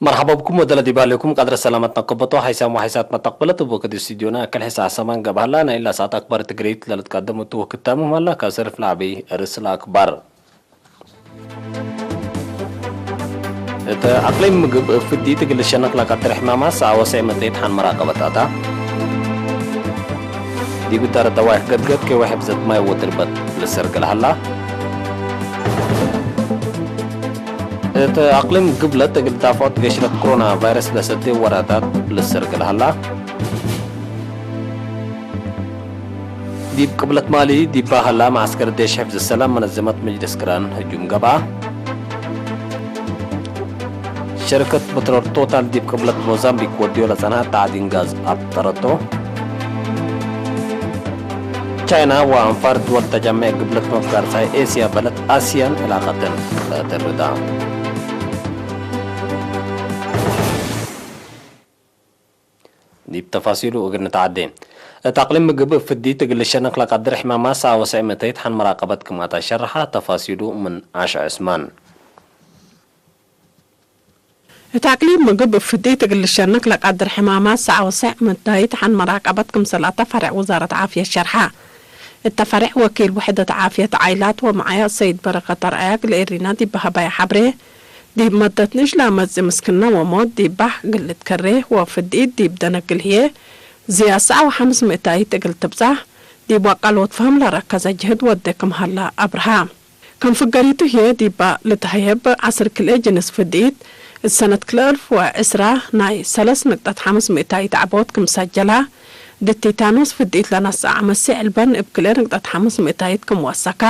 መርሓባ ብኩም ወደለ ዲባሌኩም ቀድረ ሰላመት ነከበቶ ሓይሳም ወሓይሳት መተቕበለት እቦ ከዲ ስቱዲዮና ከልሕሳ ሰማን ገባህላ ናይ ላ ሰዓት ኣክባር ትግሪት ለልትቀደሙ ትወክታሙ ማላ ካብ ሰርፍ ላዕቢ ርእስ ለኣክባር። እቲ ኣቕሊም ምግብ እፍዲ ትግል ሸነክ ላቃድር ሕማማ ሰዓ ወሰዕ መተይት ሓን መራቀበታታ ዲብ ዳረ ደዋይሕ ገድገድ ከይወሕብ ዘትማይ ወትርበት ልሰርግል ሃላ። እቲ ኣቕሊም ግብለት እግል ዳፋት ገሽረት ኮሮና ቫይረስ ለሰቴ ወራታት ልሰርግል ሃላ። ዲብ ቅብለት ማሊ ዲባ ሃላ መዓስከር ዴሽ ሕፍዝ ሰላም መነዘመት መጅልስ ክራን ህጁም ገብኣ። ሸርከት ፕትሮል ቶታል ዲብ ቅብለት ሞዛምቢክ ወዲዮ ለጸንሃ ታዕዲን ጋዝ ኣብጠረቶ። ቻይና ወኣንፋር ድወል ተጃመዕ ግብለት መፍጋር ጻይ ኤስያ በለት ኣስያን ዕላቐተን ተርዳ። ዲብ ተፋሲሉ እግር ንተዓዴ። እቲ ኣቕሊም ምግብ እፍዲ ትግል ሸነክ ለቃድር ሕማማ ሰዓ ወሰዕ መተይት ሓን መራቀበት ክማታ ሸርሓ ተፋሲሉ ምን ዓሽ ዕስማን። እቲ ኣቅሊም ምግብ እፍዲ ትግልሸነክ ለቃድር ሕማማ ሰዓ ወሰዕ መዳይት ሓን መራቀበት ክምሰል ኣተፈርዕ ውዛረት ዓፍየት ሸርሓ። እተፈርዕ ወኪል ውሕደት ዓፍየት ዓይላት ወመዓያ ሰይድ በረከት ኣርኣያ ግለ ኤሪና ዲብ በሃባያ ሓብሬ፣ ዲብ መደት ንእሽላ መጽ ምስክና ወሞት ዲብ ባህ ግልት ከሬ ወፍድኢት ዲብ ደነግል ህዬ ዝያ ሰዓ ወሓምስ ምእታይት እግል ትብጻሕ ዲብ ዋቃሎት ፈህም ለረከዘ ጅህድ ወደ ክምሃላ ኣብርሃ። ከም ፍገሪቱ ህዬ ዲባ ልትሀየብ ዓስር ክልኤ ጅንስ ፍድኢት፣ እት ሰነት ክልኤ እልፍ ወዕስራ ናይ ሰለስ ንቅጠት ሓምስ ምእታይት ዓቦት ክም ሰጀላ፣ ድቲታኖስ ፍድኢት ለነስአ ዓመሴ ዕልበን እብ ክልኤ ንቅጠት ሓምስ ምእታይት ክም ወሰካ፣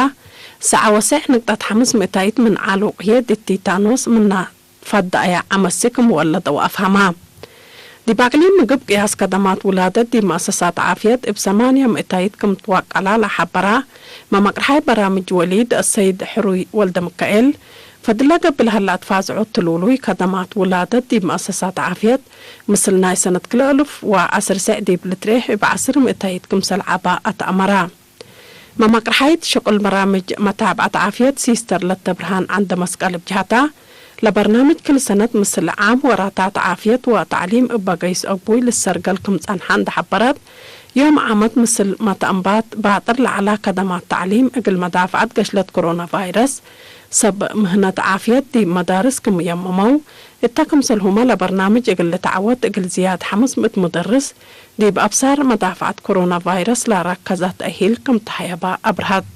ሰዓ ወሰዕ ንቅጠት ሓምስ ምእታይት ምን ዓሉቅ ህዬ ድቲታኖስ ምና ፈዳእያ ዓመሲ ክም ወለደ ወአፍሃማ። ዲብ አቅሊም ምግብ ቅያስ ከደማት ውላደት ዲብ መአሰሳት ዓፍየት እብ ሰማንያ ምእታይት ክም ትዋቀላ ለሐበራ መመቅርሓይ በራምጅ ወሊድ አሰይድ ሕሩይ ወልደምካኤል፣ ፈድለ ገብእ ለሀላ እትፋዝዖ ትሉሉይ ከደማት ውላደት ዲብ መአሰሳት ዓፍየት ምስል ናይ ሰነት ክልኤ እልፍ ወዐስር ሰዕ ዲብ ልትሬሕ እብ ዐስር ምእታይት ክምሰል ዐባ አትአመራ። መማቅርሓይት ሽቁል በራምጅ መታብዐት ዓፍየት ሲስተር ለተብርሃን ዐንደመስቀል እብ ጅሀታ፣ ለበርናምጅ ክል ሰነት ምስል ዓም ወራታት ዓፍየት ወተዕሊም እበ ገይስ አግቡይ ልሰርገል ክም ጸንሐ እንደ ሐበረት፣ ዮም ዓመት ምስል መተአንባት ባጥር ለዐላ ከደማት ተዕሊም እግል መዳፍዐት ገሽለት ኮሮና ቫይረስ፣ ሰብ ምህነት ዓፍየት ዲብ መዳርስ ክም የምመው፣ እተ ክምሰልሁመ ለበርናምጅ እግል ልትዐወት እግል ዝያድ ሐምስ ምእት ሙደርስ ዲብ አብሳር መዳፍዐት ኮሮና ቫይረስ ለረከዘ ተእሂል ክም ተሀየበ አብርሀት።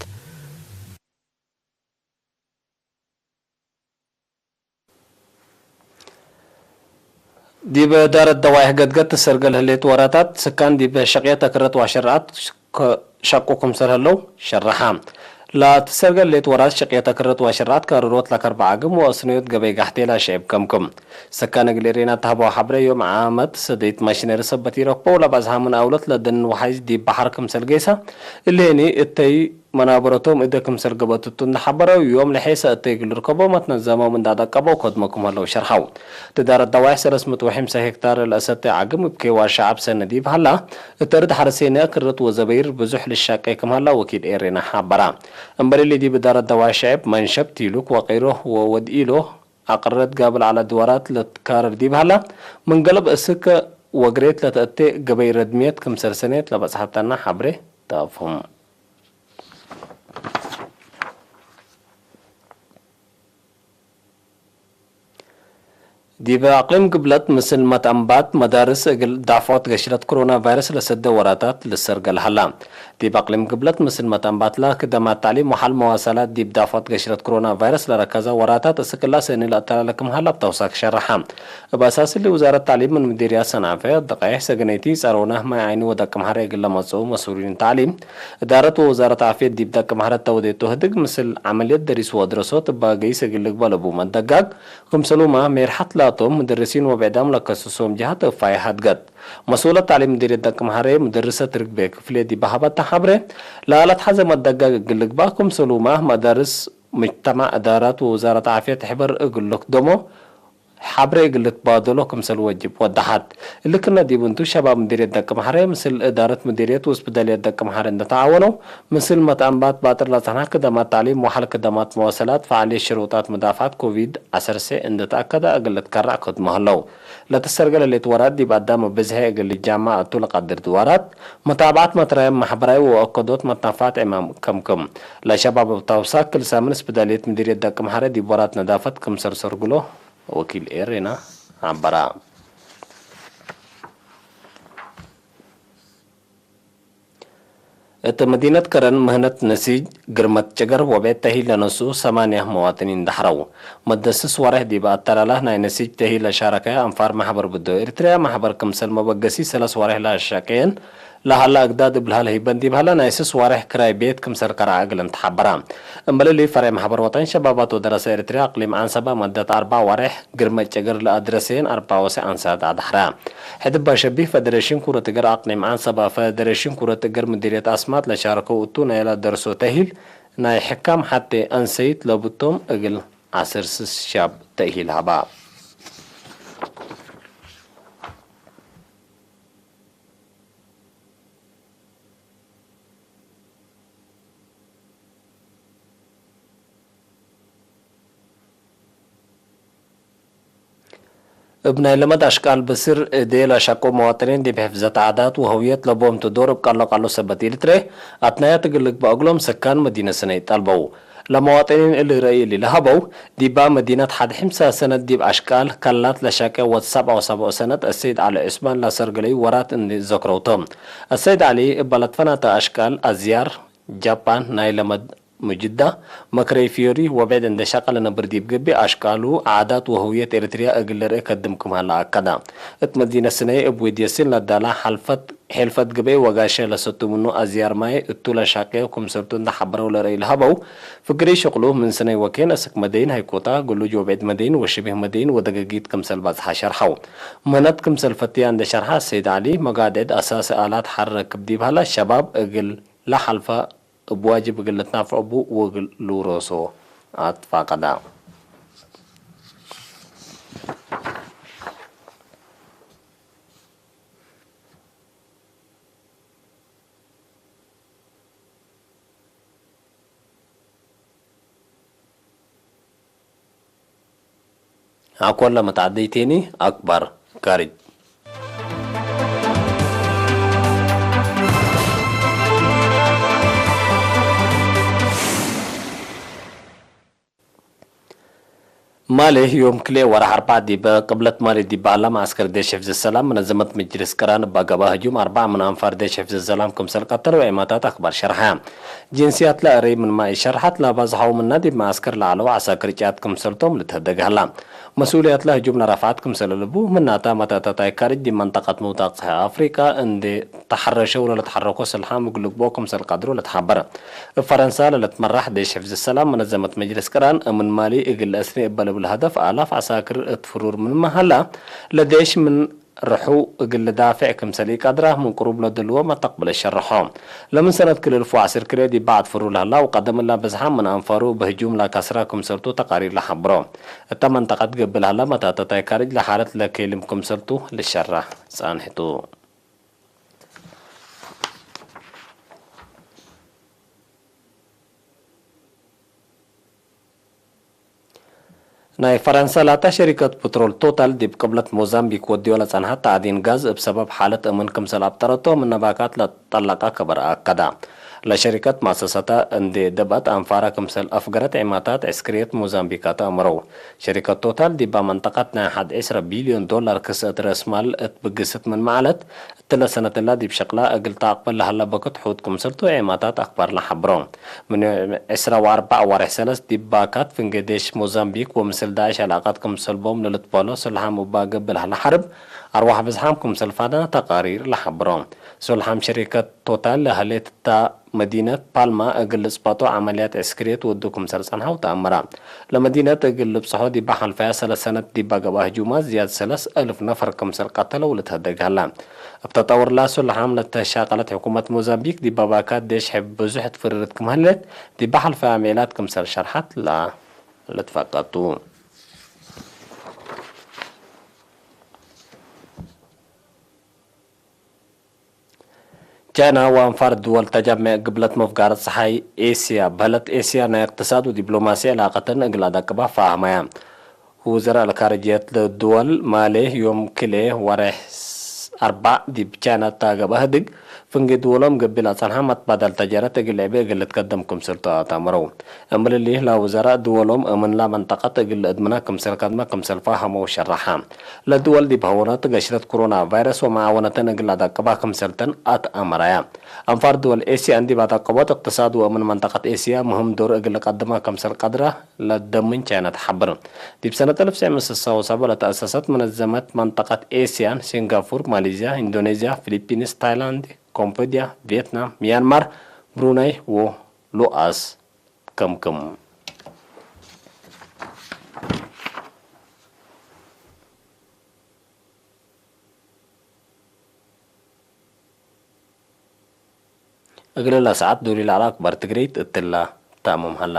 ዲብ ዳረት ደዋይሕ ገድገድ ትሰርገል ህሌት ወራታት ስካን ዲብ ሸቅየት አክረት ዋሸርዓት ሸቁ ክምሰል ህለው ሸረሓ። ላትሰርገል ህሌት ወራት ሸቅየት አክረት ዋሸርዓት ከርሮት ለከርበ ዓግም ወአስነዮት ገበይ ጋሕቴ ላሸዕብ ከምክም። ስካን እግል ኤሬና ተህበው ሐብረ ዮም ዓመት ሰደይት ማሽነሪ ሰበት ይረክበው ለባዝሃ ምን አውለት ለደን ወሓይዝ ዲብ በሐር ክምሰል ገይሳ እሌኒ እተይ መናበረቶም እደ ክምሰል ገበትቱ እንደ ሐበረው ዮም ለሔሰ እተይ እግል ርከቦ መትነዘመው እንዳደቀበው ከድመኩም ህለው ሸርሓው። ትዳረት ደዋይሕ ሰለስ ምእት ወሐምሳ ሄክታር ለእሰተ ዓግም እብ ኬዋ ሸዓብ ሰነ ዲብ ሀላ፣ እተ ርድ ሐረሴነ ክርት ወዘበይር ብዙሕ ልሻቄ ክም ሀላ ወኪል ኤሬና ሐበራ። እምበሊ ዲብ እዳረት ደዋይሕ ሸዕብ መንሸብ ቲሉክ ወቂሮ ወወድኢሎ አቅረት ጋብል ዐለ ድዋራት ለትካረር ዲብ ሀላ፣ ምን ገለብ እስክ ወግሬት ለተእቴ ገበይ ረድምየት ክምሰል ሰኔት ለበጽሐተና ሐብሬ ተአፍሁም። ዲብ አቅሊም ግብለት ምስል መትአንባት መዳርስ እግል ዳፍዖት ገሽረት ኮሮና ቫይረስ ለሰደ ወራታት ልሰርገል ሀላ። ዲብ አቅሊም ግብለት ምስል መትአንባትላ ክደማት ተዕሊም ወሓል መዋሰላት ዲብ ዳፍዖት ገሽረት ኮሮና ቫይረስ ለረከዘ ወራታት እስክላ ሰኒ ለአተላለ ክም ሀላ ብተውሳክ ሸረሓ። እብ አሳስሊ ውዛረት ተዕሊም ምን ምዲርያት ሰንዓፈ ደቃይሕ ሰገነይቲ ጸረውና ማይ ዓይኒ ወደቅምሐረ እግል ለመጽኡ መስኡሊን ተዕሊም እዳረት ወውዛረት ዓፍየት ዲብ ደቅምሐረ ተወዴቶ ህድግ ምስል ዐመልየት ደሪስ ወድረሶት እባ ገይስ እግል ልግበ ለቡ መደጋግ ክምሰሉማ ሜርሐት ላቶም ምድርሲን ወብዕዳም ለከስሶም ጀሃት እፋይ ሀድገት። መስኡለት ተዕሊም ምዲርየት ደቅምሐረ ምድርሰት ርግቤ ክፍሌ ዲብ ሀበታ ሐብሬ ለአለትሐዘ መደጋግ እግል ልግባእ ክምሰሉማ መዳርስ ምጅተማዕ እዳራት ወውዛረት ዓፍየት ሕበር እግል ልክደሞ ሓብሬ እግልት ባዶሎ ክምሰል ወጅብ ወዳሓት። እልክነ ዲብንቱ ሸባብ ምዲርየት ደቂ ማሕረ ምስል እዳረት ምዲርየት ውስብደልየት ደቂ ማሕረ እንደተዓወነው ምስል መትኣንባት ባጥር ለጸንሓ ክደማት ታዕሊም ወሓል ክደማት መዋሰላት ፈዓልየት ሽሩጣት መዳፍዓት ኮቪድ ዓሰርተ እንደተኣከደ እግልት ከራዕ ክድመ ህለው። ለተሰርገለ ሌት ወራት ዲብ ኣዳም ብዝሒ እግል ጃማ ኣቱ ለቃድር ድዋራት መታብዓት መትራይ ማሕበራዊ ወኣከዶት መትናፋት ዕማም ከምክም። ለሸባብ ኣብታውሳ ክል ሳምን ስብዳልየት ምዲርየት ደቂ ማሕረ ዲብ ወራት ነዳፈት ክምሰል ሰርጉሎ ወኪል ኤሬና ሓበራ። እት መዲነት ከረን ምህነት ነሲጅ ግርመት ጨገር ወቤት ተሂል ለነሱ ሰማንያ መዋጥኒን ዳሕረው። መደስስ ወሬሕ ዲብ ኣተላላ ናይ ነሲጅ ተሂል ለሻረከያ ኣንፋር ማሕበር ብዶ ኤርትርያ ማሕበር ክምሰል መበገሲ ሰለስ ወሬሕ ላሻቀየን ለሃላ እግዳድ እብልሃል ሂበን ዲብሃላ ናይ ስስ ወሬሕ ክራይ ቤት ክምሰል ከረዓ እግለን ተሓበራ። እምበልሊ ፈሬ ማሕበር ወጠን ሸባባት ወደረሰ ኤርትርያ ኣቅሊም ዓንሰባ መደት ኣርባ ወሬሕ ግርመ ጨገር ለኣድረሰየን ኣርባ ወሰ ኣንሳት ኣዳሕራ። ሕድባ ሸቢህ ፈደሬሽን ኩረት እግር ኣቅሊም ዓንሰባ ፈደሬሽን ኩረት እግር ምዲርየት ኣስማት ለሻረከው እቱ ናይ ላደርሶ ተሂል ናይ ሕካም ሓቴ ኣንሰይት ለብቶም እግል ዓሰርተ ሻብ ተእሂል ሃባ። እብ ናይ ለመድ ኣሽቃል ብስር እዴ ላሻቆ መዋጥኔን ዲብ ሕፍዘት ዓዳት ወህውየት ለቦም ትዶር እብ ቃሎ ቃሎ ሰበት ኢልትሬ ኣትናያ ትግልግ በእግሎም ሰካን መዲነ ስነይ ጠልበው። ለመዋጥኔን እሊ ረእይ እሊ ለሀበው ዲባ መዲነት ሓድ ሕምሳ ሰነት ዲብ ኣሽቃል ካላት ለሻቄ ወትሳብ ኣውሳብኦ ሰነት እሰይድ ዓሊ ዑስማን ላሰርገለዩ ወራት እንዲ ዘክረውቶም። እሰይድ ዓሊ እባ ለትፈናተ ኣሽቃል ኣዝያር ጃፓን ናይ ለመድ ሙጅዳ፣ መክረይ ፊዮሪ ወብዕድ እንደ ሸቀለ ነብር ዲብ ገቢ ኣሽቃሉ ዓዳት ወህውየት ኤርትርያ እግል ርእ ከድም ክም ሀላ ኣከዳ። እት መዲነ ስነይ እብ ዌድየሲን ለዳላ ሓልፈት ሔልፈት ግበይ ወጋሸ ለሰቱ ምኑ ኣዝያር ማይ እቱ ለሻቄ ክምሰልቱ እንደ ሓበረው ለረይ ለሀበው፣ ፍግሪ ሽቅሉ ምን ስነይ ወኬን እስክ መደይን ሃይኮታ፣ ግሉጅ ወብዕድ መደይን ወሽቢህ መደይን ወደገጊት ክምሰል ባጽሓ ሸርሐው። ምህነት ክምሰል ፈትያ እንደ ሸርሐ ሰይድ ዓሊ፣ መጋድዕድ ኣሳሲ ኣላት ሓር ረክብ ዲብ ሀላ ሸባብ እግል ለሓልፈ እብ ዋጅብ እግል ልትናፈዕ እቡ ወእግል ልውረሶ ኣትፋቀዳ። ኣኮላ መትዓደይቴኒ ኣክባር ካርጅ። ማሌ ዮም ክልኤ ወርሒ ኣርባዕ ዲበ ቅብለት ማሌ ዲበ ኣላ መዓስከር ዴሽ ሕፍዝ ሰላም መነዘመት መጅልስ ቅራን እባ ገባ ህጁም ኣርባዕ ምን ኣንፋር ዴሽ ሕፍዝ ሰላም ክምሰል ቀተለው ዒማታት ኣክባር ሸርሓ። ጅንስያት ለእረይ ምን ማይ ሸርሓት ለባዝሓው ምና ዲብ መዓስከር ለዓለው ዓሳክር ጭያት ክምሰልቶም ልትህደግ ሀላ። መስኡልያት ለህጁም ለረፍዓት ክምሰል ልቡ ምናታ መታታት ኣይካርጅ ዲብ መንጠቀት ምውዳቅ ጸሓይ ኣፍሪቃ እንዴ ተሐረሸው ለለትሐረኮ ስልሓም እግል ልግብኦ ክምሰል ቀድሮ ለተሓበረ። እብ ፈረንሳ ለለትመራሕ ዴሽ ሕፍዝ ሰላም መነዘመት መጅልስ ቅራን እምን ማሊ እግል ለእስኒ እበ ልብል ሀደፍ ኣላፍ ዓሳክር እት ፍሩር ምን መሀላ ለዴሽ ምን ርሑ እግል ልዳፍዕ ክምሰል ኢቀድራ ምን ቅሩብ ለደልዎ መተቅብለ ሸርሖ። ለምን ሰነት ክልልፉ ዓስር ክልኤ ዲብ በዓድ ፍሩር ለሀላ ወቀደም እላ ብዝሓም ምን ኣንፋሩ እብ ህጁም ላካስራ ክምሰልቱ ተቃሪር ለሓብሮ። እተ መንጠቀት ገብእ ለሀላ መታተታይ ካርጅ ለሓለት ለኬልም ክምሰልቱ ልሸራሕ ጸንሕቱ። ናይ ፈረንሳ ላታ ሸሪከት ፕትሮል ቶታል ዲብ ቅብለት ሞዛምቢክ ወድዮ ለጸንሐት ተዕዲን ጋዝ እብ ሰበብ ሓለት እምን ክምሰል ኣብጠረቶ ምን ነባካት ለጠለቀ ከበር ኣከዳ። ለሸሪከት ማሰሰታ እንዴ ደብአት ኣንፋራ ክምሰል ኣፍገረት ዒማታት ዕስክርየት ሞዛምቢክ ኣተእምረው። ሸሪከት ቶታል ዲባ መንጠቀት ናይ ሓድ ዕስራ ቢልዮን ዶላር ክስአት ረእስማል እት ብግስት ምን መዓለት እትለ ሰነትላ ዲብ ሸቅላ እግል ተኣቅበል ለሀላ በክት ሑድ ክምሰልቱ ዒማታት ኣክባር ለሓብሮ። ምን ዕስራ ወኣርባዕ ዋርሕ ሰለስ ዲብ ባካት ፍንጌ ዴሽ ሞዛምቢክ ወምስል ዳዕሽ ዕላቃት ክምሰልቦም ለልትበሎ ሶልሓም እባ ገብእ ለሀላ ሐርብ ኣርዋሕ ብዝሓም ክምሰል ፋደና ተቃሪር ለሓብሮ። ሶልሓም ሸሪከት ቶታል ለሀሌት እታ መዲነት ፓልማ እግል ልጽበጦ ዐመልያት ዕስክርየት ወዱ ክምሰል ጸንሐው ተኣምራ። ለመዲነት እግል ልብጽሖ ዲባ ሐልፈያ ሰለስ ሰነት ዲባ ገብኣ ህጁማት ዝያድ ሰለስ እልፍ ነፈር ክምሰል ቀተለው ልትሀደግ ሀላ። እብ ተጠውርላ ሶልሓም ለተሻቀለት ሕኩመት ሞዛምቢክ ዲባ ባካት ዴሽ ሕብ ብዙሕ ትፍርርት ክም ሀለት ዲባ ሐልፈያ ሜላት ክምሰል ሸርሓት ላ ልትፈቀቱ። ቻይና ወአንፋር ድወል ተጃሚዕ ግብለት መፍጋር ፀሓይ ኤስያ በህለት ኤስያ ናይ እቅትሳድ ወዲፕሎማሲ ዕላቀተን እግል አዳቅባ ፋህማያ። ውዘራ ለካርጅየት ድወል ማሌ ዮም ክሌ ወሬሕ አርባዕ ዲብ ቻይና ታገባ ህድግ ፍንጌ ድወሎም ገቢል አጸንሓ መትባዳል ተጀረት እግል ዕቤ እግል ልትቀደም ክምስል ተአታምረው። እምልሊ ላውዘራ ድወሎም እምንላ መንጠቀት እግል እድምና ክምስል ከድማ ክምስል ፋህመው ሸራሓ። ለድወል ዲብ ሀወነት ገሽረት ኮሮና ቫይረስ ወመዓወነተን እግል አዳቅባ ክምሰልተን አትአመራያ። አንፋር ድወል ኤስያ እንዲብ አዳቅቦት እቅትሳድ ወእምን መንጠቀት ኤስያ ምህም ዶር እግል ቀድማ ክምሰል ቀድራ ለደምን ቻይና ተሓብር። ዲብ ሰነት አልፍ ትሽዐ ሚእቲ ስሳ ወሰባ ለተአሰሰት መነዘመት መንጠቀት ኤስያን ሲንጋፉር፣ ማሌዝያ፣ ኢንዶኔዝያ፣ ፊሊፒንስ፣ ታይላንድ፣ ኮምቦዲያ፣ ቪየትናም፣ ሚያንማር፣ ብሩናይ ወሉአስ ከምክም። እግለላ ሰዓት ዱሪ ላዕላ አክባር ትግረይት እትላ ታምም ሃላ።